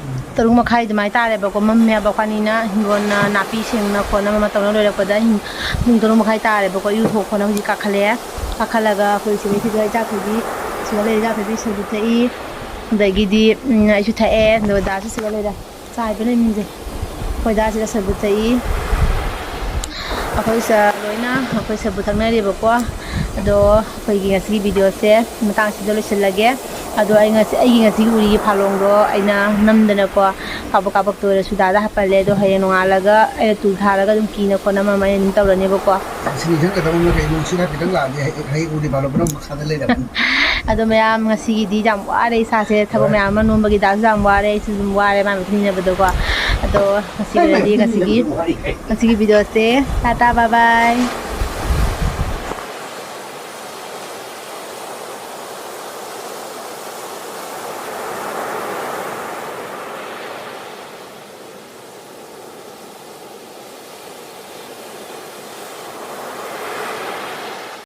ꯎꯝ꯫ ꯇꯔꯨꯛ ꯃꯈꯥꯏ ꯑꯗꯨꯃꯥꯏꯅ ꯇꯥꯔꯦꯕꯀꯣ꯫ ꯃꯝꯃꯦꯕ, ꯑꯩꯈꯣꯏꯅꯤꯅ ꯍꯤꯡꯒꯣꯜꯅ ꯅꯥꯄꯤ ꯁꯦꯡꯅ ꯈꯣꯠꯅ ꯑꯃ ꯇꯧꯅ ꯂꯣꯏꯔꯛꯄꯗ ꯍꯤꯡ-, ꯄꯨꯡ ꯇꯔꯨꯛ ꯃꯈꯥꯏ ꯇꯥꯔꯦꯕꯀꯣ꯫ ꯏꯔꯨ ꯊꯣꯛ ꯈꯣꯠꯅ ꯍꯧꯖꯤꯛ ꯀꯥꯈꯠꯂꯛꯑꯦ꯫ ꯀꯥꯈꯠꯂꯒ ꯑꯩꯈꯣꯏ ꯁꯤꯗꯩꯁꯤꯗ ꯏꯆꯥ ꯊꯣꯏꯕꯤ ꯁꯤꯗ ꯂꯩꯔꯦ, ꯏꯆꯥ ꯊꯣꯏꯕꯤ ꯁꯔꯕꯨ ꯊꯛꯏ꯫ ꯑꯗꯒꯤꯗꯤ, ꯎꯝ, ꯑꯩꯁꯨ ꯊꯛꯑꯦ, ꯑꯗꯨꯒ ꯗꯥꯁꯨ ꯁꯤꯗ ꯂꯩꯔꯦ꯫ ꯆꯥꯏꯕ ꯂꯩꯃꯤꯟꯁꯦ꯫ ꯑꯩꯈꯣꯏ ꯗꯥꯁꯤꯗ ꯁꯔꯕꯨ ꯊꯛꯏ꯫ ꯑꯩꯈꯣꯏ ꯁ-, ꯂꯣꯏꯅ ꯑꯩꯈꯣꯏ ꯁꯔꯕꯨ ꯊꯛꯅꯔꯦꯕꯀꯣ꯫ ꯑꯗꯣ ꯑꯩꯈꯣꯏꯒꯤ ꯉꯁꯤꯒꯤ ꯚꯤꯗꯤꯑꯣꯁꯦ ꯃꯇꯥꯡꯁꯤꯗ ꯂꯣꯏꯁꯤꯜꯂꯒꯦ꯫ ꯑꯗꯣ ꯑꯩ ꯉꯁꯤ, ꯑꯩꯒꯤ ꯉꯁꯤꯒꯤ ꯎꯔꯤꯒꯤ ꯐꯥꯂꯣꯡꯗꯣ ꯑꯩꯅ ꯅꯝꯗꯅꯀꯣ, ꯀꯥꯕꯛ ꯀꯥꯕꯛꯇ ꯑꯣꯏꯔꯁꯨ ꯗꯥꯗ ꯍꯥꯞꯍꯜꯂꯦ꯫ ꯑꯗꯣ ꯍꯌꯦꯡ ꯅꯣꯡꯉꯥꯜꯂꯒ ꯑꯩꯅ ꯇꯨꯜ ꯊꯥꯔꯒ ꯑꯗꯨꯝ ꯀꯤꯅ ꯈꯣꯠꯅ ꯑꯃ ꯑꯃ ꯑꯩꯅ ꯑꯗꯨꯝ ꯇꯧꯔꯅꯦꯕꯀꯣ꯫ ꯁꯤ ꯅꯤꯡꯁꯤꯡꯒꯗꯕ ꯑꯃꯅ ꯀꯩꯅꯣ, ꯅꯨꯡꯁꯤꯠ ꯍꯥꯏꯐꯦꯠꯇꯪ ꯂꯥꯛꯑꯗꯤ ꯍꯌꯦꯡ, ꯍꯌꯦꯡ ꯎꯔꯤ ꯐꯥꯂꯣꯡ ꯄꯨꯝꯅꯃꯛ ꯃꯈꯥꯗ ꯂꯩꯔꯕꯅꯤ꯫ ꯑꯗꯣ ꯃꯌꯥꯝ, ꯉꯁꯤꯒꯤꯗꯤ ꯌꯥꯝ ꯋꯥꯔꯦ ꯏꯁꯥꯁꯦ, ꯊꯕꯛ ꯍꯣꯏ꯫ ꯃꯌꯥꯝ ꯑꯃ ꯅꯣꯝꯕꯒꯤ ꯗꯥꯁꯨ ꯌꯥꯝ ꯋꯥꯔꯦ, ꯑꯩꯁꯨ ꯑꯗꯨꯝ ꯋꯥꯔꯦ ꯃꯥ ꯃꯇꯨꯡ ꯏꯟꯅꯕꯗꯀꯣ꯫ ꯑꯗꯣ ꯉꯁꯤꯒꯤ ꯑꯣꯏꯅꯗꯤ ꯉꯁꯤꯒꯤ, ꯉꯁꯤꯒꯤ ꯚꯤꯗꯤꯑꯣꯁꯦ ꯇꯥꯇꯥ ꯕꯥꯏ ꯕꯥꯏ꯫